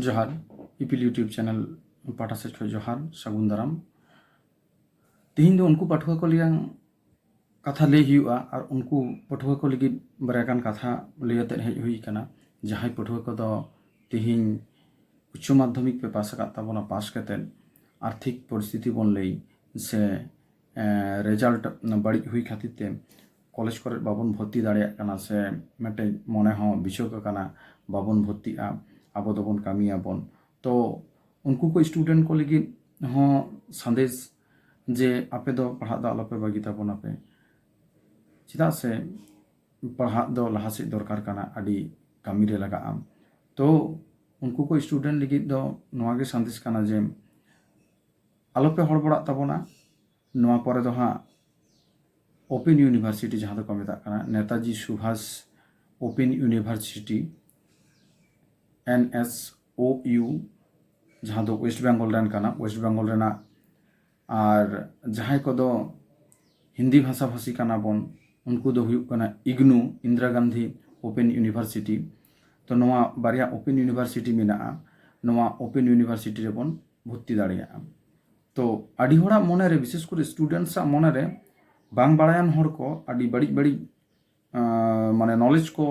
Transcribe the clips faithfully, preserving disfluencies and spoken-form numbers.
ᱡᱚᱦᱟᱨ, ᱤᱯᱤᱞ YouTube channel ᱯᱟᱦᱴᱟ ᱥᱮᱫ ᱠᱷᱚᱱ ᱡᱚᱦᱟᱨ, ᱥᱟᱹᱜᱩᱱ ᱫᱟᱨᱟᱢ᱾ ᱛᱮᱦᱮᱧ ᱫᱚ ᱩᱱᱠᱩ ᱯᱟᱹᱴᱷᱩᱣᱟᱹ ᱠᱚ ᱞᱟᱹᱜᱤᱫ ᱠᱟᱛᱷᱟ ᱞᱟᱹᱭ ᱦᱩᱭᱩᱜᱼᱟ, ᱟᱨ ᱩᱱᱠᱩ ᱯᱟᱹᱴᱷᱩᱣᱟᱹ ᱠᱚ ᱞᱟᱹᱜᱤᱫ ᱵᱟᱨᱭᱟ ᱜᱟᱱ ᱠᱟᱛᱷᱟ ᱞᱟᱹᱭ ᱟᱛᱮᱫ ᱦᱮᱡ ᱦᱩᱭ ᱟᱠᱟᱱᱟ᱾ ᱡᱟᱦᱟᱸᱭ ᱯᱟᱹᱴᱷᱩᱣᱟᱹ ᱠᱚᱫᱚ ᱛᱮᱦᱮᱧ ᱩᱪᱪᱚ ᱢᱟᱫᱽᱫᱷᱚᱢᱤᱠ ᱯᱮ ᱯᱟᱥ ᱟᱠᱟᱫ ᱛᱟᱵᱚᱱᱟ, ᱯᱟᱥ ᱠᱟᱛᱮᱫ ᱟᱨᱛᱷᱤᱠ ᱯᱚᱨᱤᱥᱛᱷᱤᱛᱤ ᱵᱚᱱ ᱞᱟᱹᱭ ᱥᱮ ᱨᱮᱡᱟᱞᱴ ᱵᱟᱹᱲᱤᱡ ᱦᱩᱭ ᱠᱷᱟᱹᱛᱤᱨ ᱛᱮ ᱠᱚᱞᱮᱡᱽ ᱠᱚᱨᱮ ᱵᱟᱵᱚᱱ ᱵᱷᱚᱨᱛᱤ ᱫᱟᱲᱮᱭᱟᱜ ᱠᱟᱱᱟ, ᱥᱮ ᱢᱤᱫᱴᱮᱡ ᱢᱚᱱᱮ ᱦᱚᱸ ᱵᱤᱪᱷᱳᱠ ᱟᱠᱟᱱᱟ, ᱵᱟᱵᱚᱱ ᱵᱷᱚᱨᱛᱤᱜᱼᱟ, ᱟᱵᱚ ᱫᱚᱵᱚᱱ ᱠᱟᱹᱢᱤᱭᱟᱵᱚᱱ᱾ ᱛᱚ ᱩᱱᱠᱩ ᱠᱚ ᱥᱴᱩᱰᱮᱱᱴ ᱠᱚ ᱞᱟᱹᱜᱤᱫ ᱦᱚᱸ ᱥᱟᱸᱫᱮᱥ ᱡᱮ ᱟᱯᱮ ᱫᱚ ᱯᱟᱲᱦᱟᱜ ᱫᱚ ᱟᱞᱚᱯᱮ ᱵᱟᱹᱜᱤ ᱛᱟᱵᱚᱱᱟᱯᱮ, ᱪᱮᱫᱟᱜ ᱥᱮ ᱯᱟᱲᱦᱟᱜ ᱫᱚ ᱞᱟᱦᱟ ᱥᱮᱫ ᱫᱚᱨᱠᱟᱨ ᱠᱟᱱᱟ, ᱟᱹᱰᱤ ᱠᱟᱹᱢᱤ ᱨᱮ ᱞᱟᱜᱟᱜᱼᱟ᱾ ᱛᱚ ᱩᱱᱠᱩ ᱠᱚ ᱥᱴᱩᱰᱮᱱᱴ ᱞᱟᱹᱜᱤᱫ ᱫᱚ ᱱᱚᱣᱟ ᱜᱮ ᱥᱟᱸᱫᱮᱥ ᱠᱟᱱᱟ ᱡᱮ ᱟᱞᱚᱯᱮ ᱦᱚᱲᱵᱚᱲᱟᱜ ᱛᱟᱵᱚᱱᱟ᱾ ᱱᱚᱣᱟ ᱯᱚᱨᱮ ᱫᱚ ᱦᱟᱸᱜ ᱳᱯᱮᱱ ᱤᱭᱩᱱᱤᱵᱷᱟᱨᱥᱤᱴᱤ, ᱡᱟᱦᱟᱸ ᱫᱚᱠᱚ ᱢᱮᱛᱟᱜ ᱠᱟᱱᱟ ᱱᱮᱛᱟᱡᱤ ᱥᱩᱵᱷᱟᱥ ᱳᱯᱮᱱ ᱤᱭᱩᱱᱤᱵᱷᱟᱨᱥᱤᱴᱤ, NSOU, ᱡᱟᱦᱟᱸ ᱫᱚ ᱳᱭᱮᱥᱴ ᱵᱮᱝᱜᱚᱞ ᱨᱮᱱ ᱠᱟᱱᱟ, ᱳᱭᱮᱥᱴ ᱵᱮᱝᱜᱚᱞ ᱨᱮᱱᱟᱜ᱾ ᱟᱨ ᱡᱟᱦᱟᱸᱭ ᱠᱚᱫᱚ ᱦᱤᱱᱫᱤ ᱵᱷᱟᱥᱟ ᱵᱷᱟᱥᱤ ᱠᱟᱱᱟ ᱵᱚᱱ, ᱩᱱᱠᱩ ᱫᱚ ᱦᱩᱭᱩᱜ ᱠᱟᱱᱟ ᱤᱜᱽᱱᱩ, ᱤᱱᱫᱤᱨᱟ ᱜᱟᱱᱫᱷᱤ ᱳᱯᱮᱱ ᱤᱭᱩᱱᱤᱵᱷᱟᱨᱥᱤᱴᱤ᱾ ᱛᱚ ᱱᱚᱣᱟ ᱵᱟᱨᱭᱟ ᱳᱯᱮᱱ ᱤᱭᱩᱱᱤᱵᱷᱟᱨᱥᱤᱴᱤ ᱢᱮᱱᱟᱜᱼᱟ, ᱱᱚᱣᱟ ᱳᱯᱮᱱ ᱤᱭᱩᱱᱤᱵᱷᱟᱨᱥᱤᱴᱤ ᱨᱮᱵᱚᱱ ᱵᱷᱚᱨᱛᱤ ᱫᱟᱲᱮᱭᱟᱜᱼᱟ᱾ ᱛᱚ ᱟᱹᱰᱤ ᱦᱚᱲᱟᱜ ᱢᱚᱱᱮᱨᱮ, ᱵᱤᱥᱮᱥ ᱠᱚᱨᱮ ᱥᱴᱩᱰᱮᱱᱴᱥ ᱟᱜ ᱢᱚᱱᱮᱨᱮ, ᱵᱟᱝ ᱵᱟᱲᱟᱭᱟᱱ ᱦᱚᱲ ᱠᱚ ᱟᱹᱰᱤ ᱵᱟᱹᱲᱤᱡ ᱵᱟᱹᱲᱤᱡ ᱟᱸ, ᱢᱟᱱᱮ ᱱᱚᱞᱮᱡᱽ ᱠᱚ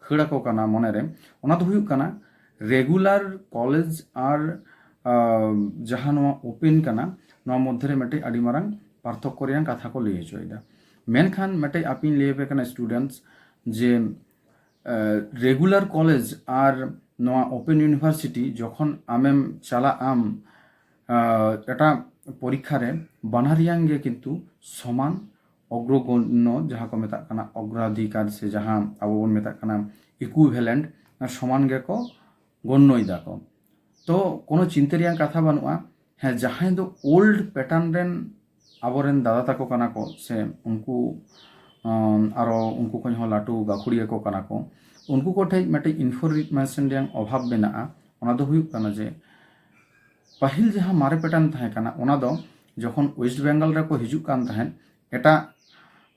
ᱠᱷᱟᱹᱲ ᱟᱠᱚ ᱠᱟᱱᱟ ᱢᱚᱱᱮᱨᱮ᱾ ᱚᱱᱟ ᱫᱚ ᱦᱩᱭᱩᱜ ᱠᱟᱱᱟ ᱨᱮᱜᱩᱞᱟᱨ ᱠᱚᱞᱮᱡᱽ ᱟᱨ ᱟᱸ, ᱡᱟᱦᱟᱸ ᱱᱚᱣᱟ ᱳᱯᱮᱱ ᱠᱟᱱᱟ, ᱱᱚᱣᱟ ᱢᱚᱫᱽᱫᱷᱮ ᱨᱮ ᱢᱤᱫᱴᱮᱡ ᱟᱹᱰᱤ ᱢᱟᱨᱟᱝ ᱯᱟᱨᱛᱷᱚᱠᱠᱚ ᱨᱮᱭᱟᱜ ᱠᱟᱛᱷᱟ ᱠᱚ ᱞᱟᱹᱭ ᱦᱚᱪᱚᱭᱮᱫᱟ᱾ ᱢᱮᱱᱠᱷᱟᱱ ᱢᱤᱫᱴᱮᱡ ᱟᱯᱮᱧ ᱞᱟᱹᱭ ᱟᱯᱮ ᱠᱟᱱᱟ ᱥᱴᱩᱰᱮᱱᱴᱥ, ᱡᱮ ᱨᱮᱜᱩᱞᱟᱨ ᱠᱚᱞᱮᱡᱽ ᱟᱨ ᱱᱚᱣᱟ ᱳᱯᱮᱱ ᱤᱭᱩᱱᱤᱵᱷᱟᱨᱥᱤᱴᱤ ᱡᱚᱠᱷᱚᱱ ᱟᱢᱮᱢ ᱪᱟᱞᱟᱜ ᱟᱢ ᱟᱸ, ᱮᱴᱟᱜ ᱯᱚᱨᱤᱠᱠᱷᱟ ᱨᱮ, ᱵᱟᱱᱟᱨ ᱨᱮᱭᱟᱝ ᱜᱮ ᱠᱤᱱᱛᱩ ᱥᱚᱢᱟᱱ ᱚᱜᱽᱨᱚᱜᱚᱱᱱᱚ, ᱡᱟᱦᱟᱸ ᱠᱚ ᱢᱮᱛᱟᱜ ᱠᱟᱱᱟ ᱚᱜᱽᱨᱟᱫᱷᱤᱠᱟᱨ, ᱥᱮ ᱡᱟᱦᱟᱸ ᱟᱵᱚ ᱵᱚᱱ ᱢᱮᱛᱟᱜ ᱠᱟᱱᱟ ᱤᱠᱩᱭᱵᱷᱮᱞᱮᱱᱴ, ᱥᱚᱢᱟᱱ ᱜᱮᱠᱚ ᱜᱚᱱᱱᱚᱭ ᱫᱟᱠᱚ᱾ ᱛᱚ ᱠᱳᱱᱳ ᱪᱤᱱᱛᱟᱹ ᱨᱮᱭᱟᱜ ᱠᱟᱛᱷᱟ ᱵᱟᱹᱱᱩᱜᱼᱟ᱾ ᱦᱮᱸ, ᱡᱟᱦᱟᱸᱭ ᱫᱚ ᱳᱞᱰ ᱯᱮᱴᱟᱨᱱ ᱨᱮᱱ ᱟᱵᱚᱨᱮᱱ ᱫᱟᱫᱟ ᱛᱟᱠᱚ ᱠᱟᱱᱟ ᱠᱚ, ᱥᱮ ᱩᱱᱠᱩ ᱟᱸ, ᱟᱨᱚ ᱩᱱᱠᱩ ᱠᱷᱚᱱ ᱦᱚᱸ ᱞᱟᱹᱴᱩ ᱜᱟᱹᱠᱷᱩᱲᱤᱭᱟᱹ ᱠᱚ ᱠᱟᱱᱟ ᱠᱚ, ᱩᱱᱠᱩ ᱠᱚ ᱴᱷᱮᱡ ᱢᱤᱫᱴᱮᱡ ᱤᱱᱯᱷᱚᱨᱢᱮᱥᱚᱱ ᱨᱮᱭᱟᱜ ᱚᱵᱷᱟᱵᱽ ᱢᱮᱱᱟᱜᱼᱟ᱾ ᱚᱱᱟ ᱫᱚ ᱦᱩᱭᱩᱜ ᱠᱟᱱᱟ ᱡᱮ ᱯᱟᱹᱦᱤᱞ ᱡᱟᱦᱟᱸ ᱢᱟᱨᱮ ᱯᱮᱴᱟᱨᱱ ᱛᱟᱦᱮᱸ ᱠᱟᱱᱟ, ᱚᱱᱟ ᱫᱚ ᱡᱚᱠᱷᱚᱱ ᱳᱭᱮᱥᱴ ᱵᱮᱝᱜᱚᱞ ᱨᱮᱠᱚ ᱦᱤᱡᱩᱜ ᱠᱟᱱ ᱛᱟᱦᱮᱸᱫ, ᱮᱴᱟᱜ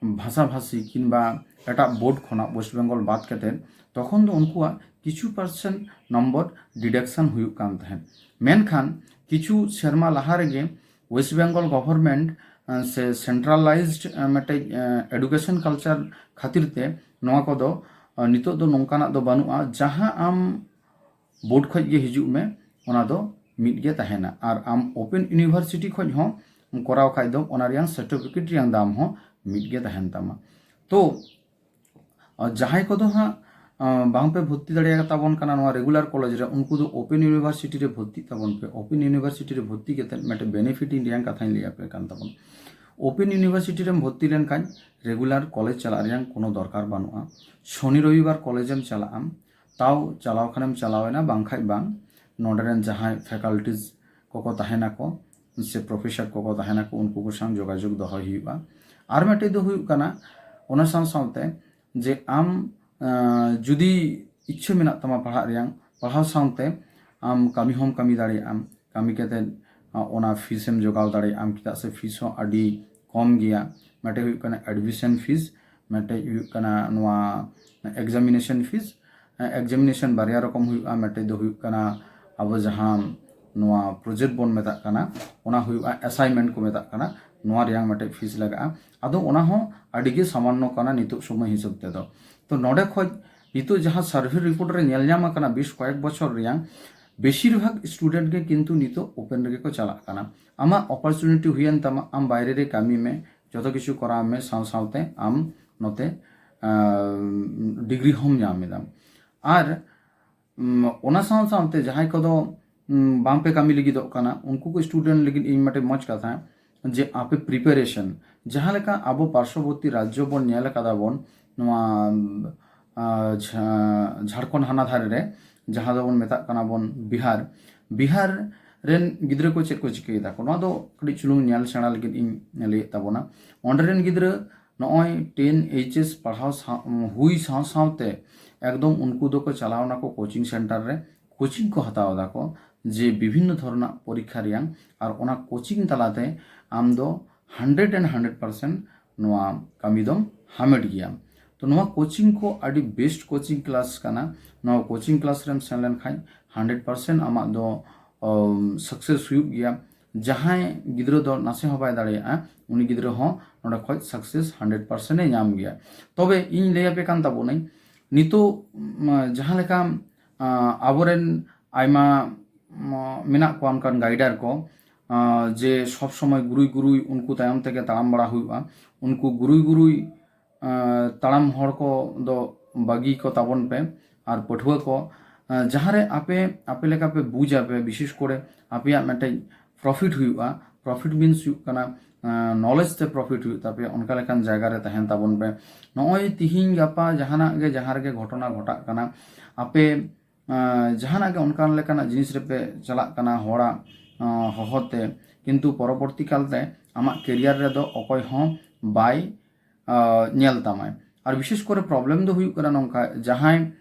ᱵᱷᱟᱥᱟᱵᱷᱟᱥᱤ ᱠᱤᱝᱵᱟ ᱮᱴᱟᱜ ᱵᱳᱨᱰ ᱠᱷᱚᱱᱟᱜ ᱳᱭᱮᱥᱴ ᱵᱮᱝᱜᱚᱞ ᱵᱟᱫ ᱠᱟᱛᱮᱫ, ᱛᱚᱠᱷᱚᱱ ᱫᱚ ᱩᱱᱠᱩᱣᱟᱜ ᱠᱤᱪᱷᱩ ᱯᱟᱨᱥᱮᱱᱴ ᱱᱚᱢᱵᱚᱨ ᱰᱤᱰᱟᱠᱥᱚᱱ ᱦᱩᱭᱩᱜ ᱠᱟᱱ ᱛᱟᱦᱮᱸᱫ᱾ ᱢᱮᱱᱠᱷᱟᱱ ᱠᱤᱪᱷᱩ ᱥᱮᱨᱢᱟ ᱞᱟᱦᱟ ᱨᱮᱜᱮ ᱳᱭᱮᱥᱴ ᱵᱮᱝᱜᱚᱞ ᱜᱚᱵᱷᱚᱨᱱᱢᱮᱱᱴ ᱥᱮ ᱥᱮᱱᱴᱨᱟᱞᱟᱭᱡᱽᱰ ᱢᱤᱫᱴᱮᱡ ᱮᱰᱩᱠᱮᱥᱚᱱ ᱠᱟᱞᱪᱟᱨ ᱠᱷᱟᱹᱛᱤᱨ ᱛᱮ ᱱᱚᱣᱟ ᱠᱚᱫᱚ ᱱᱤᱛᱚᱜ ᱫᱚ ᱱᱚᱝᱠᱟᱱᱟᱜ ᱫᱚ ᱵᱟᱹᱱᱩᱜᱼᱟ᱾ ᱡᱟᱦᱟᱸ ᱟᱢ ᱵᱳᱨᱰ ᱠᱷᱚᱡ ᱜᱮ ᱦᱤᱡᱩᱜ ᱢᱮ, ᱚᱱᱟ ᱫᱚ ᱢᱤᱫ ᱜᱮ ᱛᱟᱦᱮᱱᱟ᱾ ᱟᱨ ᱟᱢ ᱳᱯᱮᱱ ᱤᱭᱩᱱᱤᱵᱷᱟᱨᱥᱤᱴᱤ ᱠᱷᱚᱡ ᱦᱚᱸ ᱠᱚᱨᱟᱣ ᱠᱷᱟᱡ ᱫᱚ ᱚᱱᱟ ᱨᱮᱭᱟᱜ ᱥᱟᱨᱴᱤᱯᱷᱤᱠᱮᱴ ᱨᱮᱭᱟᱜ ᱫᱟᱢ ᱦᱚᱸ ᱢᱤᱫ ᱜᱮ ᱛᱟᱦᱮᱱ ᱛᱟᱢᱟ᱾ ᱛᱚ ᱟᱨ ᱡᱟᱦᱟᱸᱭ ᱠᱚᱫᱚ ᱦᱟᱸᱜ ᱟᱸ, ᱵᱟᱝᱯᱮ ᱵᱷᱚᱨᱛᱤ ᱫᱟᱲᱮᱭᱟᱜ ᱛᱟᱵᱚᱱ ᱠᱟᱱᱟ ᱱᱚᱣᱟ ᱨᱮᱜᱩᱞᱟᱨ ᱠᱚᱞᱮᱡᱽ ᱨᱮ, ᱩᱱᱠᱩ ᱫᱚ ᱳᱯᱮᱱ ᱤᱭᱩᱱᱤᱵᱷᱟᱨᱥᱤᱴᱤ ᱨᱮ ᱵᱷᱚᱨᱛᱤᱜ ᱛᱟᱵᱚᱱ ᱯᱮ᱾ ᱳᱯᱮᱱ ᱤᱭᱩᱱᱤᱵᱷᱟᱨᱥᱤᱴᱤ ᱨᱮ ᱵᱷᱚᱨᱛᱤ ᱠᱟᱛᱮᱫ ᱢᱤᱫᱴᱮᱱ ᱵᱮᱱᱤᱯᱷᱤᱴ ᱨᱮᱭᱟᱜ ᱠᱟᱛᱷᱟᱧ ᱞᱟᱹᱭ ᱟᱯᱮ ᱠᱟᱱ ᱛᱟᱵᱚᱱᱟ᱾ ᱳᱯᱮᱱ ᱤᱭᱩᱱᱤᱵᱷᱟᱨᱥᱤᱴᱤ ᱨᱮᱢ ᱵᱷᱚᱨᱛᱤ ᱞᱮᱱᱠᱷᱟᱱ ᱨᱮᱜᱩᱞᱟᱨ ᱠᱚᱞᱮᱡᱽ ᱪᱟᱞᱟᱜ ᱨᱮᱭᱟᱜ ᱠᱳᱱᱳ ᱫᱚᱨᱠᱟᱨ ᱵᱟᱹᱱᱩᱜᱼᱟ᱾ ᱥᱚᱱᱤ ᱨᱚᱵᱤᱵᱟᱨ ᱠᱚᱞᱮᱡᱽ ᱮᱢ ᱪᱟᱞᱟᱜ ᱟᱢ, ᱛᱟᱣ ᱪᱟᱞᱟᱣ ᱠᱷᱟᱱᱮᱢ ᱪᱟᱞᱟᱣ ᱮᱱᱟ, ᱵᱟᱝᱠᱷᱟᱡ ᱵᱟᱝ, ᱱᱚᱰᱮ ᱨᱮᱱ ᱡᱟᱦᱟᱸᱭ ᱯᱷᱮᱠᱟᱞᱴᱤᱡᱽ ᱠᱚᱠᱚ ᱛᱟᱦᱮᱱᱟᱠᱚ ᱥᱮ ᱯᱨᱚᱯᱷᱮᱥᱚᱨ ᱠᱚᱠᱚ ᱛᱟᱦᱮᱱᱟᱠᱚ, ᱩᱱᱠᱩ ᱠᱚ ᱥᱟᱶ ᱡᱳᱜᱟᱡᱳᱜᱽ ᱫᱚᱦᱚᱭ ᱦᱩᱭᱩᱜᱼᱟ᱾ ᱟᱨ ᱢᱤᱫᱴᱮᱡ ᱫᱚ ᱦᱩᱭᱩᱜ ᱠᱟᱱᱟ, ᱚᱱᱟ ᱥᱟᱶ ᱥᱟᱶᱛᱮ ᱡᱮ ᱟᱢ ᱟᱸ, ᱡᱩᱫᱤ ᱤᱪᱪᱷᱟᱹ ᱢᱮᱱᱟᱜ ᱛᱟᱢᱟ ᱯᱟᱲᱦᱟᱜ ᱨᱮᱭᱟᱜ, ᱯᱟᱲᱦᱟᱣ ᱥᱟᱶᱛᱮ ᱟᱢ ᱠᱟᱹᱢᱤ ᱦᱚᱸᱢ ᱠᱟᱹᱢᱤ ᱫᱟᱲᱮᱭᱟᱜᱼᱟ᱾ ᱠᱟᱹᱢᱤ ᱠᱟᱛᱮᱫ ᱟᱸ, ᱚᱱᱟ ᱯᱷᱤᱥ ᱮᱢ ᱡᱚᱜᱟᱣ ᱫᱟᱲᱮᱭᱟᱜᱼᱟ, ᱪᱮᱫᱟᱜ ᱥᱮ ᱯᱷᱤᱥ ᱦᱚᱸ ᱟᱹᱰᱤ ᱠᱚᱢ ᱜᱮᱭᱟ᱾ ᱢᱤᱫᱴᱮᱡ ᱦᱩᱭᱩᱜ ᱠᱟᱱᱟ ᱮᱰᱢᱤᱥᱚᱱ ᱯᱷᱤᱥ, ᱢᱤᱫᱴᱮᱡ ᱦᱩᱭᱩᱜ ᱠᱟᱱᱟ ᱱᱚᱣᱟ ᱮᱠᱡᱟᱢᱤᱱᱮᱥᱚᱱ ᱯᱷᱤᱥ᱾ ᱮᱠᱡᱟᱢᱤᱱᱮᱥᱚᱱ ᱵᱟᱨᱭᱟ ᱨᱚᱠᱚᱢ ᱦᱩᱭᱩᱜᱼᱟ, ᱢᱤᱫᱴᱮᱡ ᱫᱚ ᱦᱩᱭᱩᱜ ᱠᱟᱱᱟ ᱟᱵᱚ ᱡᱟᱦᱟᱸ ᱱᱚᱣᱟ ᱯᱨᱚᱡᱮᱠᱴ ᱵᱚᱱ ᱢᱮᱛᱟᱜ ᱠᱟᱱᱟ, ᱚᱱᱟ ᱦᱩᱭᱩᱜᱼᱟ, ᱟᱥᱟᱭᱤᱱᱢᱮᱱᱴ ᱠᱚ ᱢᱮᱛᱟᱜ ᱠᱟᱱᱟ, ᱱᱚᱣᱟ ᱨᱮᱭᱟᱜ ᱢᱤᱫᱴᱮᱡ ᱯᱷᱤᱥ ᱞᱟᱜᱟᱜᱼᱟ᱾ ᱟᱫᱚ ᱚᱱᱟ ᱦᱚᱸ ᱟᱹᱰᱤ ᱜᱮ ᱥᱟᱢᱟᱱᱱᱚ ᱠᱟᱱᱟ ᱱᱤᱛᱚᱜ ᱥᱚᱢᱚᱭ ᱦᱤᱥᱟᱹᱵ ᱛᱮᱫᱚ᱾ ᱛᱚ ᱱᱚᱰᱮ ᱠᱷᱚᱡ ᱱᱤᱛᱚᱜ ᱡᱟᱦᱟᱸ ᱥᱟᱨᱵᱷᱮ ᱨᱤᱯᱳᱨᱴ ᱨᱮ ᱧᱮᱞ ᱧᱟᱢ ᱟᱠᱟᱱᱟ ᱵᱮᱥ ᱠᱚᱭᱮᱠ ᱵᱚᱪᱷᱚᱨ ᱨᱮᱭᱟᱜ, ᱵᱮᱥᱤᱨ ᱵᱷᱟᱜᱽ ᱥᱴᱩᱰᱮᱱᱴ ᱜᱮ ᱠᱤᱱᱛᱩ ᱱᱤᱛᱚᱜ ᱳᱯᱮᱱ ᱨᱮᱜᱮ ᱠᱚ ᱪᱟᱞᱟᱜ ᱠᱟᱱᱟ᱾ ᱟᱢᱟᱜ ᱚᱯᱚᱨᱪᱩᱱᱤᱴᱤ ᱦᱩᱭᱮᱱ ᱛᱟᱢᱟ, ᱟᱢ ᱵᱟᱭᱨᱮ ᱨᱮ ᱠᱟᱹᱢᱤ ᱢᱮ, ᱡᱚᱛᱚ ᱠᱤᱪᱷᱩ ᱠᱚᱨᱟᱣ ᱢᱮ, ᱥᱟᱶ ᱥᱟᱶᱛᱮ ᱟᱢ ᱱᱚᱛᱮ ᱰᱤᱜᱽᱨᱤ ᱦᱚᱸᱢ ᱧᱟᱢ ᱮᱫᱟ᱾ ᱟᱨ ᱩᱢ, ᱚᱱᱟ ᱥᱟᱶ ᱥᱟᱶᱛᱮ ᱡᱟᱦᱟᱸᱭ ᱠᱚᱫᱚ ᱩᱢ, ᱵᱟᱝᱯᱮ ᱠᱟᱹᱢᱤ ᱞᱟᱹᱜᱤᱫᱚᱜ ᱠᱟᱱᱟ, ᱩᱱᱠᱩ ᱠᱚ ᱥᱴᱩᱰᱮᱱᱴ ᱞᱟᱹᱜᱤᱫ ᱤᱧ ᱢᱤᱫᱴᱮᱱ ᱢᱚᱡᱽ ᱠᱟᱛᱷᱟ, ᱡᱮ ᱟᱯᱮ ᱯᱨᱤᱯᱟᱨᱮᱥᱚᱱ, ᱡᱟᱦᱟᱸ ᱞᱮᱠᱟ ᱟᱵᱚ ᱯᱟᱨᱥᱚᱵᱚᱨᱛᱤ ᱨᱟᱡᱽᱡᱚ ᱵᱚᱱ ᱧᱮᱞ ᱟᱠᱟᱫᱟ ᱵᱚᱱ ᱱᱚᱣᱟ ᱩᱢ, ᱟ, ᱡᱷᱟ-, ᱡᱷᱟᱲᱠᱷᱚᱸᱰ ᱦᱟᱱᱟ ᱫᱷᱟᱨᱮ ᱨᱮ, ᱡᱟᱦᱟᱸ ᱫᱚᱵᱚᱱ ᱢᱮᱛᱟᱜ ᱠᱟᱱᱟ ᱵᱚᱱ ᱵᱤᱦᱟᱨ, ᱵᱤᱦᱟᱨ ᱨᱮᱱ ᱜᱤᱫᱽᱨᱟᱹ ᱠᱚ ᱪᱮᱫ ᱠᱚ ᱪᱤᱠᱟᱹᱭᱮᱫᱟ ᱠᱚ, ᱱᱚᱣᱟ ᱫᱚ ᱠᱟᱹᱴᱤᱡ ᱪᱩᱞᱩᱝ ᱧᱮᱞ ᱥᱮᱬᱟ ᱞᱟᱹᱜᱤᱫ ᱤᱧ ᱞᱟᱹᱭᱮᱫ ᱛᱟᱵᱚᱱᱟ᱾ ᱚᱸᱰᱮ ᱨᱮᱱ ᱜᱤᱫᱽᱨᱟᱹ ᱱᱚᱜᱼᱚᱭ ᱴᱮᱱ ᱮᱭᱤᱪ ᱮᱥ ᱯᱟᱲᱦᱟᱣ ᱥᱟᱶ, ᱦᱩᱭ ᱥᱟᱶ ᱥᱟᱶᱛᱮ ᱮᱠᱫᱚᱢ ᱩᱱᱠᱩ ᱫᱚᱠᱚ ᱪᱟᱞᱟᱣ ᱱᱟᱠᱚ ᱠᱳᱪᱤᱝ ᱥᱮᱱᱴᱟᱨ ᱨᱮ, ᱠᱳᱪᱤᱝ ᱠᱚ ᱦᱟᱛᱟᱣ ᱫᱟᱠᱚ ᱡᱮ ᱵᱤᱵᱷᱤᱱᱱᱚ ᱫᱷᱚᱨᱚᱱᱟᱜ ᱯᱚᱨᱤᱠᱠᱷᱟ ᱨᱮᱭᱟᱜ, ᱟᱨ ᱚᱱᱟ ᱠᱳᱪᱤᱝ ᱛᱟᱞᱟᱛᱮ ᱟᱢ ᱫᱚ ᱦᱟᱱᱰᱨᱮᱰ ᱮᱱᱰ ᱦᱟᱱᱰᱨᱮᱰ ᱯᱟᱨᱥᱮᱱᱴ ᱱᱚᱣᱟ ᱠᱟᱹᱢᱤ ᱫᱚᱢ ᱦᱟᱢᱮᱴ ᱜᱮᱭᱟ᱾ ᱛᱚ ᱱᱚᱣᱟ ᱠᱳᱪᱤᱝ ᱠᱚ ᱟᱹᱰᱤ ᱵᱮᱥᱴ ᱠᱳᱪᱤᱝ ᱠᱞᱟᱥ ᱠᱟᱱᱟ᱾ ᱱᱚᱣᱟ ᱠᱳᱪᱤᱝ ᱠᱞᱟᱥ ᱨᱮᱢ ᱥᱮᱱ ᱞᱮᱱᱠᱷᱟᱱ ᱦᱟᱱᱰᱨᱮᱰ ᱯᱟᱨᱥᱮᱱᱴ ᱟᱢᱟᱜ ᱫᱚ ᱥᱟᱠᱥᱮᱥ ᱦᱩᱭᱩᱜ ᱜᱮᱭᱟ᱾ ᱡᱟᱦᱟᱸᱭ ᱜᱤᱫᱽᱨᱟᱹ ᱫᱚ ᱱᱟᱥᱮ ᱦᱚᱸ ᱵᱟᱭ ᱫᱟᱲᱮᱭᱟᱜᱼᱟ, ᱩᱱᱤ ᱜᱤᱫᱽᱨᱟᱹ ᱦᱚᱸ ᱱᱚᱰᱮ ᱠᱷᱚᱱ ᱥᱟᱠᱥᱮᱥ ᱦᱟᱱᱰᱨᱮᱰ ᱯᱟᱨᱥᱮᱱᱴ ᱮ ᱧᱟᱢ ᱜᱮᱭᱟ᱾ ᱛᱚᱵᱮ ᱤᱧ ᱞᱟᱹᱭ ᱟᱯᱮ ᱠᱟᱱ ᱛᱟᱵᱚᱱᱟᱹᱧ, ᱱᱤᱛᱚᱜ ᱡᱟᱦᱟᱸ ᱞᱮᱠᱟ ᱟᱵᱚᱨᱮᱱ ᱟᱭᱢᱟ ᱢᱮᱱᱟᱜ ᱠᱚᱣᱟ ᱚᱱᱠᱟᱱ ᱜᱟᱭᱰᱟᱨ ᱠᱚ, ᱡᱮ ᱥᱚᱵ ᱥᱚᱢᱚᱭ ᱜᱩᱨᱩᱭ ᱜᱩᱨᱩᱭ ᱩᱱᱠᱩ ᱛᱟᱭᱚᱢ ᱛᱮᱜᱮ ᱛᱟᱲᱟᱢ ᱵᱟᱲᱟ ᱦᱩᱭᱩᱜᱼᱟ, ᱩᱱᱠᱩ ᱜᱩᱨᱩᱭ ᱜᱩᱨᱩᱭ ᱛᱟᱲᱟᱢ ᱦᱚᱲ ᱠᱚ ᱫᱚ ᱵᱟᱹᱜᱤ ᱠᱚ ᱛᱟᱵᱚᱱ ᱯᱮ᱾ ᱟᱨ ᱯᱟᱹᱴᱷᱩᱣᱟᱹ ᱠᱚ, ᱡᱟᱦᱟᱸᱨᱮ ᱟᱯᱮ ᱟᱯᱮ ᱞᱮᱠᱟ ᱯᱮ ᱵᱩᱡᱟ ᱯᱮ, ᱵᱤᱥᱮᱥ ᱠᱚᱨᱮ ᱟᱯᱮᱭᱟᱜ ᱢᱤᱫᱴᱮᱡ ᱯᱨᱚᱯᱷᱤᱴ ᱦᱩᱭᱩᱜᱼᱟ᱾ ᱯᱨᱚᱯᱷᱤᱴ ᱢᱤᱱᱥ ᱦᱩᱭᱩᱜ ᱠᱟᱱᱟ ᱱᱚᱞᱮᱡᱽ ᱛᱮ ᱯᱨᱚᱯᱷᱤᱴ ᱦᱩᱭᱩᱜ ᱛᱟᱯᱮᱭᱟ, ᱚᱱᱠᱟ ᱞᱮᱠᱟᱱ ᱡᱟᱭᱜᱟ ᱨᱮ ᱛᱟᱦᱮᱱ ᱛᱟᱵᱚᱱ ᱯᱮ᱾ ᱱᱚᱜᱼᱚᱭ ᱛᱤᱦᱤᱧ ᱜᱟᱯᱟ ᱡᱟᱦᱟᱱᱟᱜ ᱜᱮ, ᱡᱟᱦᱟᱸ ᱨᱮᱜᱮ ᱜᱷᱚᱴᱚᱱᱟ ᱜᱷᱚᱴᱟᱜ ᱠᱟᱱᱟ, ᱟᱯᱮ ᱡᱟᱦᱟᱱᱟᱜ ᱜᱮ ᱚᱱᱠᱟᱱ ᱞᱮᱠᱟᱱᱟᱜ ᱡᱤᱱᱤᱥ ᱨᱮᱯᱮ ᱪᱟᱞᱟᱜ ᱠᱟᱱᱟ ᱦᱚᱲᱟᱜ ᱦᱚᱦᱚᱛᱮ, ᱠᱤᱱᱛᱩ ᱯᱚᱨᱚᱵᱚᱨᱛᱤ ᱠᱟᱞᱛᱮ ᱟᱢᱟᱜ ᱠᱮᱨᱤᱭᱟᱨ ᱨᱮᱫᱚ ᱚᱠᱚᱭ ᱦᱚᱸ ᱵᱟᱭ ᱧᱮᱞ ᱛᱟᱢᱟᱭ᱾ ᱟᱨ ᱵᱤᱥᱮᱥ ᱠᱚᱨᱮ ᱯᱨᱚᱵᱞᱮᱢ ᱫᱚ ᱦᱩᱭᱩᱜ ᱠᱟᱱᱟ ᱱᱚᱝᱠᱟ, ᱡᱟᱦᱟᱸᱭ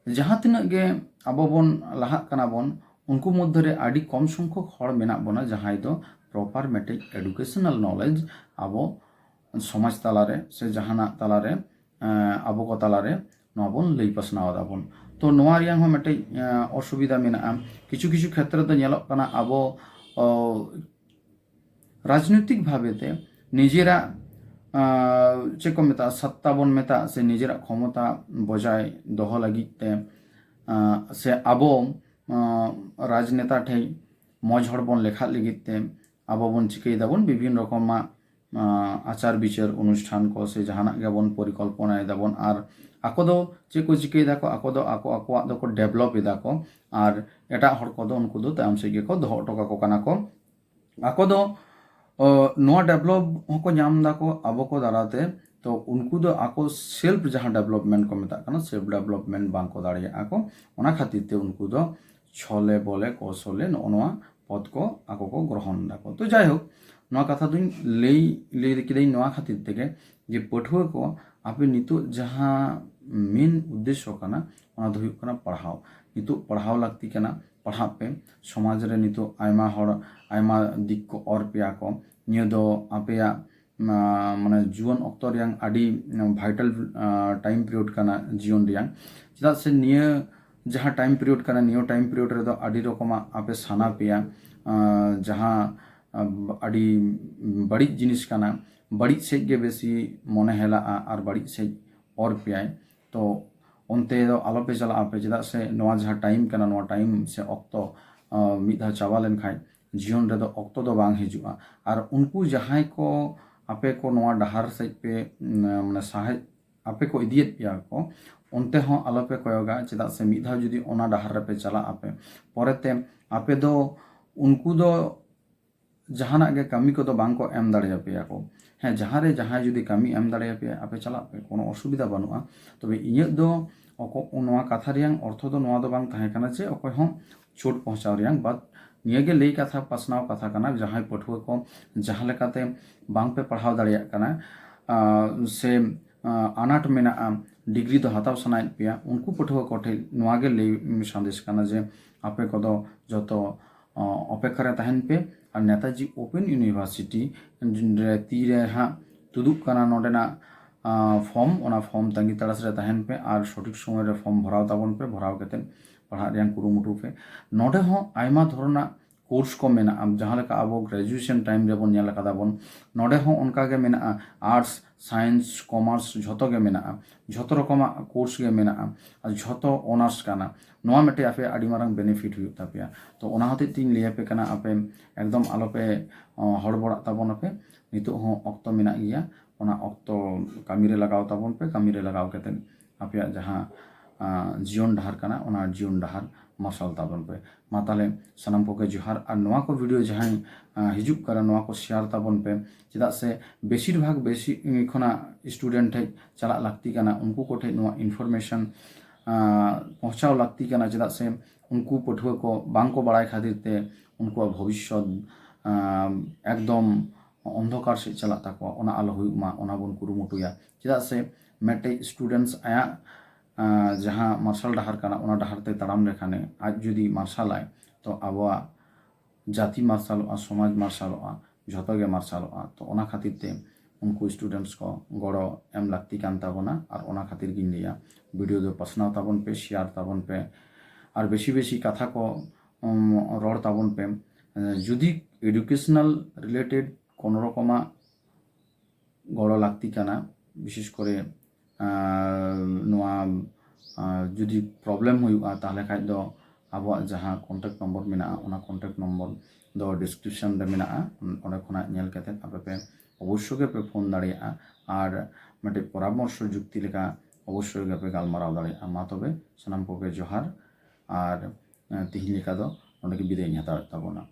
ᱡᱟᱦᱟᱸ ᱛᱤᱱᱟᱹᱜ ᱜᱮ ᱟᱵᱚ ᱵᱚᱱ ᱞᱟᱦᱟᱜ ᱠᱟᱱᱟ ᱵᱚᱱ, ᱩᱱᱠᱩ ᱢᱚᱫᱽᱫᱷᱮ ᱨᱮ ᱟᱹᱰᱤ ᱠᱚᱢ ᱥᱚᱝᱠᱷᱚᱠ ᱦᱚᱲ ᱢᱮᱱᱟᱜ ᱵᱚᱱᱟ ᱡᱟᱦᱟᱸᱭ ᱫᱚ ᱯᱨᱚᱯᱟᱨ ᱢᱤᱫᱴᱮᱡ ᱮᱰᱩᱠᱮᱥᱚᱱᱟᱞ ᱱᱚᱞᱮᱡᱽ ᱟᱵᱚ ᱥᱚᱢᱟᱡᱽ ᱛᱟᱞᱟᱨᱮ ᱥᱮ ᱡᱟᱦᱟᱱᱟᱜ ᱛᱟᱞᱟᱨᱮ ᱟᱵᱚ ᱠᱚ ᱛᱟᱞᱟᱨᱮ ᱱᱚᱣᱟ ᱵᱚᱱ ᱞᱟᱹᱭ ᱯᱟᱥᱱᱟᱣ ᱮᱫᱟ ᱵᱚᱱ᱾ ᱛᱚ ᱱᱚᱣᱟ ᱨᱮᱭᱟᱜ ᱦᱚᱸ ᱢᱤᱫᱴᱮᱡ ᱚᱥᱩᱵᱤᱫᱷᱟ ᱢᱮᱱᱟᱜᱼᱟ᱾ ᱠᱤᱪᱷᱩ ᱠᱤᱪᱷᱩ ᱠᱷᱮᱛᱨᱮ ᱫᱚ ᱧᱮᱞᱚᱜ ᱠᱟᱱᱟ ᱟᱵᱚ ᱨᱟᱡᱽᱱᱳᱭᱛᱤᱠ ᱵᱷᱟᱵᱮ ᱛᱮ ᱱᱤᱡᱮᱨᱟᱜ ᱪᱮᱫ ᱠᱚ ᱢᱮᱛᱟᱜᱼᱟ, ᱥᱟᱛᱛᱟ ᱵᱚᱱ ᱢᱮᱛᱟᱜ ᱥᱮ ᱱᱤᱡᱮᱨᱟᱜ ᱠᱷᱚᱢᱚᱛᱟ ᱵᱚᱡᱟᱭ ᱫᱚᱦᱚ ᱞᱟᱹᱜᱤᱫ ᱛᱮ ᱥᱮ ᱟᱵᱚ ᱨᱟᱡᱽᱱᱮᱛᱟ ᱴᱷᱮᱱ ᱢᱚᱡᱽ ᱦᱚᱲ ᱵᱚᱱ ᱞᱮᱠᱷᱟᱜ ᱞᱟᱹᱜᱤᱫ ᱛᱮ ᱟᱵᱚ ᱵᱚᱱ ᱪᱤᱠᱟᱹᱭ ᱫᱟᱵᱚᱱ ᱵᱤᱵᱷᱤᱱ ᱨᱚᱠᱚᱢᱟᱜ ᱟᱪᱟᱨ ᱵᱤᱪᱟᱹᱨ ᱚᱱᱩᱥᱴᱷᱟᱱ ᱠᱚ ᱥᱮ ᱡᱟᱦᱟᱱᱟᱜ ᱜᱮᱵᱚᱱ ᱯᱚᱨᱤᱠᱚᱞᱯᱚᱱᱟᱭ ᱫᱟᱵᱚᱱ᱾ ᱟᱨ ᱟᱠᱚ ᱫᱚ ᱪᱮᱫ ᱠᱚ ᱪᱤᱠᱟᱹᱭ ᱫᱟᱠᱚ, ᱟᱠᱚ ᱫᱚ ᱟᱠᱚ ᱟᱠᱚᱣᱟᱜ ᱫᱚᱠᱚ ᱰᱮᱵᱷᱞᱚᱯ ᱮᱫᱟ ᱠᱚ, ᱟᱨ ᱮᱴᱟᱜ ᱦᱚᱲ ᱠᱚᱫᱚ ᱩᱱᱠᱩ ᱫᱚ ᱛᱟᱭᱚᱢ ᱥᱮᱫ ᱜᱮᱠᱚ ᱫᱚᱦᱚ ᱦᱚᱴᱚ ᱠᱟᱠᱚ ᱠᱟᱱᱟ ᱠᱚ᱾ ᱟᱠᱚ ᱫᱚ ᱱᱚᱣᱟ ᱰᱮᱵᱷᱞᱚᱯ ᱦᱚᱸᱠᱚ ᱧᱟᱢ ᱫᱟᱠᱚ ᱟᱵᱚ ᱠᱚ ᱫᱟᱨᱟᱭ ᱛᱮ᱾ ᱛᱚ ᱩᱱᱠᱩ ᱫᱚ ᱟᱠᱚ ᱥᱮᱞᱯ ᱡᱟᱦᱟᱸ ᱰᱮᱵᱷᱞᱚᱯᱢᱮᱱᱴ ᱠᱚ ᱢᱮᱛᱟᱜ ᱠᱟᱱᱟ, ᱥᱮᱞᱯ ᱰᱮᱵᱷᱞᱚᱯᱢᱮᱱᱴ ᱵᱟᱝ ᱠᱚ ᱫᱟᱲᱮᱭᱟᱜᱼᱟ ᱠᱚ᱾ ᱚᱱᱟ ᱠᱷᱟᱹᱛᱤᱨ ᱛᱮ ᱩᱱᱠᱩ ᱫᱚ ᱪᱷᱚᱞᱮ ᱵᱚᱞᱮ ᱠᱚᱣᱥᱚᱞᱮ ᱱᱚᱜᱼᱚ ᱱᱚᱣᱟ ᱯᱚᱫ ᱠᱚ ᱟᱠᱚ ᱠᱚ ᱜᱨᱚᱦᱚᱱ ᱫᱟᱠᱚ᱾ ᱛᱚ ᱡᱟᱭᱦᱳᱠ, ᱱᱚᱣᱟ ᱠᱟᱛᱷᱟ ᱫᱚᱧ ᱞᱟᱹᱭ ᱞᱟᱹᱭ ᱠᱤᱫᱟᱹᱧ ᱱᱚᱣᱟ ᱠᱷᱟᱹᱛᱤᱨ ᱛᱮᱜᱮ ᱡᱮ ᱯᱟᱹᱴᱷᱩᱣᱟᱹ ᱠᱚ ᱟᱯᱮ ᱱᱤᱛᱚᱜ ᱡᱟᱦᱟᱸ ᱢᱮᱱ ᱩᱫᱽᱫᱮᱥᱥᱚ ᱠᱟᱱᱟ ᱚᱱᱟ ᱫᱚ ᱦᱩᱭᱩᱜ ᱠᱟᱱᱟ ᱯᱟᱲᱦᱟᱣ᱾ ᱱᱤᱛᱚᱜ ᱯᱟᱲᱦᱟᱣ ᱞᱟᱹᱠᱛᱤ ᱠᱟᱱᱟ, ᱯᱟᱲᱦᱟᱜ ᱯᱮ᱾ ᱥᱚᱢᱟᱡᱽ ᱨᱮ ᱱᱤᱛᱚᱜ ᱟᱭᱢᱟ ᱦᱚᱲ ᱟᱭᱢᱟ ᱫᱤᱠ ᱠᱚ ᱚᱨ ᱯᱮᱭᱟ ᱠᱚ᱾ ᱱᱤᱭᱟᱹ ᱫᱚ ᱟᱯᱮᱭᱟᱜ ᱢᱟᱱᱮ ᱡᱩᱣᱟᱹᱱ ᱚᱠᱛᱚ ᱨᱮᱭᱟᱝ ᱟᱹᱰᱤ vital time period ᱠᱟᱱᱟ ᱡᱤᱭᱚᱱ ᱨᱮᱭᱟᱝ᱾ ᱪᱮᱫᱟᱜ ᱥᱮ ᱱᱤᱭᱟᱹ ᱡᱟᱦᱟᱸ time period ᱠᱟᱱᱟ, ᱱᱤᱭᱟᱹ time period ᱨᱮᱫᱚ ᱟᱹᱰᱤ ᱨᱚᱠᱚᱢᱟᱜ ᱟᱯᱮ ᱥᱟᱱᱟ ᱯᱮᱭᱟ, ᱡᱟᱦᱟᱸ ᱟᱹᱰᱤ ᱵᱟᱹᱲᱤᱡ ᱡᱤᱱᱤᱥ ᱠᱟᱱᱟ, ᱵᱟᱹᱲᱤᱡ ᱥᱮᱫ ᱜᱮ ᱵᱮᱥᱤ ᱢᱚᱱᱮ ᱦᱮᱞᱟᱜᱼᱟ ᱟᱨ ᱵᱟᱹᱲᱤᱡ ᱥᱮᱫ ᱚᱨ ᱯᱮᱭᱟᱭ᱾ ᱛᱚ ᱚᱱᱛᱮ ᱫᱚ ᱟᱞᱚᱯᱮ ᱪᱟᱞᱟᱜ ᱟᱯᱮ, ᱪᱮᱫᱟᱜ ᱥᱮ ᱱᱚᱣᱟ ᱡᱟᱦᱟᱸ time ᱠᱟᱱᱟ, ᱱᱚᱣᱟ time ᱥᱮ ᱚᱠᱛᱚ ᱢᱤᱫ ᱫᱷᱟᱣ ᱪᱟᱵᱟ ᱞᱮᱱᱠᱷᱟᱱ ᱡᱤᱭᱚᱱ ᱨᱮᱫᱚ ᱚᱠᱛᱚ ᱫᱚ ᱵᱟᱝ ᱦᱤᱡᱩᱜᱼᱟ᱾ ᱟᱨ ᱩᱱᱠᱩ ᱡᱟᱦᱟᱸᱭ ᱠᱚ ᱟᱯᱮ ᱠᱚ ᱱᱚᱣᱟ ᱰᱟᱦᱟᱨ ᱥᱮᱫ ᱯᱮ ᱢᱟᱱᱮ ᱥᱟᱦᱮᱫ ᱟᱯᱮ ᱠᱚ ᱤᱫᱤᱭᱮᱫ ᱯᱮᱭᱟ ᱠᱚ, ᱚᱱᱛᱮ ᱦᱚᱸ ᱟᱞᱚᱯᱮ ᱠᱚᱭᱚᱜᱟ᱾ ᱪᱮᱫᱟᱜ ᱥᱮ ᱢᱤᱫ ᱫᱷᱟᱣ ᱡᱩᱫᱤ ᱚᱱᱟ ᱰᱟᱦᱟᱨ ᱨᱮᱯᱮ ᱪᱟᱞᱟᱜ ᱟᱯᱮ, ᱯᱚᱨᱮᱛᱮ ᱟᱯᱮ ᱫᱚ ᱩᱱᱠᱩ ᱫᱚ ᱡᱟᱦᱟᱱᱟᱜ ᱜᱮ ᱠᱟᱹᱢᱤ ᱠᱚᱫᱚ ᱵᱟᱝ ᱠᱚ ᱮᱢ ᱫᱟᱲᱮᱭᱟᱯᱮᱭᱟ ᱠᱚ᱾ ᱦᱮᱸ, ᱡᱟᱦᱟᱸ ᱨᱮ ᱡᱟᱦᱟᱸᱭ ᱡᱩᱫᱤ ᱠᱟᱹᱢᱤ ᱮᱢ ᱫᱟᱲᱮᱭᱟᱯᱮᱭᱟ, ᱟᱯᱮ ᱪᱟᱞᱟᱜ ᱯᱮ, ᱠᱳᱱᱳ ᱚᱥᱩᱵᱤᱫᱷᱟ ᱵᱟᱹᱱᱩᱜᱼᱟ᱾ ᱛᱚᱵᱮ ᱤᱧᱟᱹᱜ ᱫᱚ ᱚᱠᱚ-, ᱱᱚᱣᱟ ᱠᱟᱛᱷᱟ ᱨᱮᱭᱟᱝ ᱚᱨᱛᱷᱚ ᱫᱚ ᱱᱚᱣᱟ ᱫᱚ ᱵᱟᱝ ᱛᱟᱦᱮᱸ ᱠᱟᱱᱟ ᱡᱮ ᱚᱠᱚᱭ ᱦᱚᱸ ᱪᱳᱴ ᱯᱚᱦᱪᱟᱣ ᱨᱮᱭᱟᱝ, but ᱱᱤᱭᱟᱹ ᱜᱮ ᱞᱟᱹᱭ ᱠᱟᱛᱷᱟ, ᱯᱟᱥᱱᱟᱣ ᱠᱟᱛᱷᱟ ᱠᱟᱱᱟ, ᱡᱟᱦᱟᱸᱭ ᱯᱟᱹᱴᱷᱩᱣᱟᱹ ᱠᱚ ᱡᱟᱦᱟᱸ ᱞᱮᱠᱟᱛᱮ ᱵᱟᱝ ᱯᱮ ᱯᱟᱲᱦᱟᱣ ᱫᱟᱲᱮᱭᱟᱜ ᱠᱟᱱᱟ, ᱟᱨ ᱥᱮ ᱟᱱᱟᱴ ᱢᱮᱱᱟᱜᱼᱟ, degree ᱫᱚ ᱦᱟᱛᱟᱣ ᱥᱟᱱᱟᱭᱮᱫ ᱯᱮᱭᱟ, ᱩᱱᱠᱩ ᱯᱟᱹᱴᱷᱩᱣᱟᱹ ᱠᱚᱴᱷᱮᱱ ᱱᱚᱣᱟ ᱜᱮ ᱞᱟᱹᱭ ᱥᱟᱸᱫᱮᱥ ᱠᱟᱱᱟ ᱡᱮ ᱟᱯᱮ ᱠᱚᱫᱚ ᱡᱚᱛᱚ ᱚᱯᱮᱠᱠᱷᱟ ᱨᱮ ᱛᱟᱦᱮᱱ ᱯᱮ᱾ ᱟᱨ ᱱᱮᱛᱟᱡᱤ Open University ᱨᱮ ᱛᱤᱨᱮ ᱦᱟᱸᱜ ᱛᱩᱫᱩᱜ ᱠᱟᱱᱟ ᱱᱚᱰᱮᱱᱟᱜ form, ᱚᱱᱟ form ᱛᱟᱺᱜᱤ ᱛᱟᱲᱟᱥ ᱨᱮ ᱛᱟᱦᱮᱱ ᱯᱮ ᱟᱨ ᱥᱚᱴᱷᱤᱠ ᱥᱚᱢᱚᱭ ᱨᱮ form ᱵᱷᱚᱨᱟᱣ ᱛᱟᱵᱚᱱ ᱯᱮ, ᱵᱷᱚᱨᱟᱣ ᱠᱟᱛᱮ ᱯᱟᱲᱦᱟᱜ ᱨᱮᱭᱟᱜ ᱠᱩᱨᱩᱢᱩᱴᱩ ᱯᱮ᱾ ᱱᱚᱰᱮ ᱦᱚᱸ ᱟᱭᱢᱟ ᱫᱷᱚᱨᱚᱱᱟᱜ course ᱠᱚ ᱢᱮᱱᱟᱜᱼᱟ, ᱡᱟᱦᱟᱸ ᱞᱮᱠᱟ ᱟᱵᱚ graduation time ᱨᱮᱵᱚᱱ ᱧᱮᱞ ᱟᱠᱟᱫᱟ ᱵᱚᱱ, ᱱᱚᱰᱮ ᱦᱚᱸ ᱚᱱᱠᱟ ᱜᱮ ᱢᱮᱱᱟᱜᱼᱟ, arts, science, commerce ᱡᱷᱚᱛᱚ ᱜᱮ ᱢᱮᱱᱟᱜᱼᱟ, ᱡᱷᱚᱛᱚ ᱨᱚᱠᱚᱢᱟᱜ course ᱜᱮ ᱢᱮᱱᱟᱜᱼᱟ ᱟᱨ ᱡᱷᱚᱛᱚ honours ᱠᱟᱱᱟ᱾ ᱱᱚᱣᱟ ᱢᱤᱫᱴᱮᱡ ᱟᱯᱮ ᱟᱹᱰᱤ ᱢᱟᱨᱟᱝ benefit ᱦᱩᱭᱩᱜ ᱛᱟᱯᱮᱭᱟ᱾ ᱛᱚ ᱚᱱᱟ ᱦᱚᱛᱮᱡ ᱛᱤᱧ ᱞᱟᱹᱭ ᱟᱯᱮ ᱠᱟᱱᱟ, ᱟᱯᱮ ᱮᱠᱫᱚᱢ ᱟᱞᱚᱯᱮ ᱦᱚᱲᱵᱚᱲᱟᱜ ᱛᱟᱵᱚᱱ ᱟᱯᱮ, ᱱᱤᱛᱚᱜ ᱦᱚᱸ ᱚᱠᱛᱚ ᱢᱮᱱᱟᱜ ᱜᱮᱭᱟ᱾ ᱚᱱᱟ ᱚᱠᱛᱚ ᱠᱟᱹᱢᱤ ᱨᱮ ᱞᱟᱜᱟᱣ ᱛᱟᱵᱚᱱ ᱯᱮ, ᱠᱟᱹᱢᱤ ᱨᱮ ᱞᱟᱜᱟᱣ ᱠᱟᱛᱮ ᱟᱯᱮᱭᱟᱜ ᱡᱟᱦᱟᱸ ᱡᱤᱭᱚᱱ ᱰᱟᱦᱟᱨ ᱠᱟᱱᱟ, ᱚᱱᱟ ᱡᱤᱭᱚᱱ ᱰᱟᱦᱟᱨ ᱢᱟᱨᱥᱟᱞ ᱛᱟᱵᱚᱱ ᱯᱮ᱾ ᱢᱟ ᱛᱟᱦᱞᱮ ᱥᱟᱱᱟᱢ ᱠᱚᱜᱮ ᱡᱚᱦᱟᱨ᱾ ᱟᱨ ᱱᱚᱣᱟ ᱠᱚ video ᱡᱟᱦᱟᱸᱭ ᱦᱤᱡᱩᱜ ᱠᱟᱱᱟ, ᱱᱚᱣᱟ ᱠᱚ share ᱛᱟᱵᱚᱱ ᱯᱮ, ᱪᱮᱫᱟᱜ ᱥᱮ ᱵᱮᱥᱤᱨ ᱵᱷᱟᱜᱽ ᱵᱮᱥᱤ ᱠᱷᱚᱱᱟᱜ student ᱴᱷᱮᱡ ᱪᱟᱞᱟᱜ ᱞᱟᱹᱠᱛᱤ ᱠᱟᱱᱟ, ᱩᱱᱠᱩ ᱠᱚᱴᱷᱮᱡ ᱱᱚᱣᱟ information ᱯᱚᱦᱪᱟᱣ ᱞᱟᱹᱠᱛᱤ ᱠᱟᱱᱟ᱾ ᱪᱮᱫᱟᱜ ᱥᱮ ᱩᱱᱠᱩ ᱯᱟᱹᱴᱷᱩᱣᱟᱹ ᱠᱚ ᱵᱟᱝ ᱠᱚ ᱵᱟᱲᱟᱭ ᱠᱷᱟᱹᱛᱤᱨ ᱛᱮ ᱩᱱᱠᱩᱣᱟᱜ ᱵᱷᱚᱵᱤᱥᱥᱚᱛ ᱮᱠᱫᱚᱢ ᱚᱱᱫᱷᱚᱠᱟᱨ ᱥᱮᱫ ᱪᱟᱞᱟᱜ ᱛᱟᱠᱚᱣᱟ, ᱚᱱᱟ ᱟᱞᱚ ᱦᱩᱭᱩᱜ ᱢᱟ, ᱚᱱᱟ ᱵᱚᱱ ᱠᱩᱨᱩᱢᱩᱴᱩᱭᱟ᱾ ᱪᱮᱫᱟᱜ ᱥᱮ ᱢᱤᱫᱴᱮᱡ students ᱟᱭᱟᱜ ᱡᱟᱦᱟᱸ ᱢᱟᱨᱥᱟᱞ ᱰᱟᱦᱟᱨ ᱠᱟᱱᱟ, ᱚᱱᱟ ᱰᱟᱦᱟᱨ ᱛᱮ ᱛᱟᱲᱟᱢ ᱞᱮᱠᱷᱟᱱᱮ ᱟᱡ ᱡᱩᱫᱤ ᱢᱟᱨᱥᱟᱞᱟᱭ, ᱛᱚ ᱟᱵᱚᱣᱟᱜ ᱡᱟᱹᱛᱤ ᱢᱟᱨᱥᱟᱞᱚᱜᱼᱟ, ᱥᱚᱢᱟᱡᱽ ᱢᱟᱨᱥᱟᱞᱚᱜᱼᱟ, ᱡᱷᱚᱛᱚ ᱜᱮ ᱢᱟᱨᱥᱟᱞᱚᱜᱼᱟ᱾ ᱛᱚ ᱚᱱᱟ ᱠᱷᱟᱹᱛᱤᱨ ᱛᱮ ᱩᱱᱠᱩ students ᱠᱚ ᱜᱚᱲᱚ ᱮᱢ ᱞᱟᱹᱠᱛᱤ ᱠᱟᱱ ᱛᱟᱵᱚᱱᱟ᱾ ᱟᱨ ᱚᱱᱟ ᱠᱷᱟᱹᱛᱤᱨ ᱜᱤᱧ ᱞᱟᱹᱭᱟ, video ᱫᱚ ᱯᱟᱥᱱᱟᱣ ᱛᱟᱵᱚᱱ ᱯᱮ, share ᱛᱟᱵᱚᱱ ᱯᱮ, ᱟᱨ ᱵᱮᱥᱤ ᱵᱮᱥᱤ ᱠᱟᱛᱷᱟ ᱠᱚ, ᱩᱢ, ᱨᱚᱲ ᱛᱟᱵᱚᱱ ᱯᱮ᱾ ᱡᱩᱫᱤ educational related ᱠᱳᱱᱳ ᱨᱚᱠᱚᱢᱟᱜ ᱜᱚᱲᱚ ᱞᱟᱹᱠᱛᱤ ᱠᱟᱱᱟ, ᱵᱤᱥᱮᱥ ᱠᱚᱨᱮ, ᱟᱨ ᱱᱚᱣᱟ, ᱟᱨ ᱡᱩᱫᱤ problem ᱦᱩᱭᱩᱜᱼᱟ, ᱛᱟᱦᱚᱞᱮ ᱠᱷᱟᱡ ᱫᱚ ᱟᱵᱚᱣᱟᱜ ᱡᱟᱦᱟᱸ contact number ᱢᱮᱱᱟᱜᱼᱟ, ᱚᱱᱟ contact number ᱫᱚ description ᱨᱮ ᱢᱮᱱᱟᱜᱼᱟ᱾ ᱚᱸᱰᱮ ᱠᱷᱚᱱᱟᱜ ᱧᱮᱞ ᱠᱟᱛᱮ ᱟᱯᱮ ᱯᱮ ᱚᱵᱚᱥᱥᱳᱭ ᱜᱮᱯᱮ phone ᱫᱟᱲᱮᱭᱟᱜᱼᱟ᱾ ᱟᱨ ᱢᱤᱫᱴᱮᱡ ᱯᱚᱨᱟᱢᱚᱨᱥᱚ ᱡᱩᱠᱛᱤ ᱞᱮᱠᱟ ᱚᱵᱚᱥᱥᱳᱭ ᱜᱮᱯᱮ ᱜᱟᱞᱢᱟᱨᱟᱣ ᱫᱟᱲᱮᱭᱟᱜᱼᱟ᱾ ᱢᱟ ᱛᱚᱵᱮ ᱥᱟᱱᱟᱢ ᱠᱚᱜᱮ ᱡᱚᱦᱟᱨ᱾ ᱟᱨ, ᱮ, ᱛᱤᱦᱤᱧ ᱞᱮᱠᱟ ᱫᱚ ᱱᱚᱸᱰᱮ ᱜᱮ ᱵᱤᱫᱟᱹᱭ ᱤᱧ ᱦᱟᱛᱟᱣᱮᱫ ᱛᱟᱵᱚᱱᱟ᱾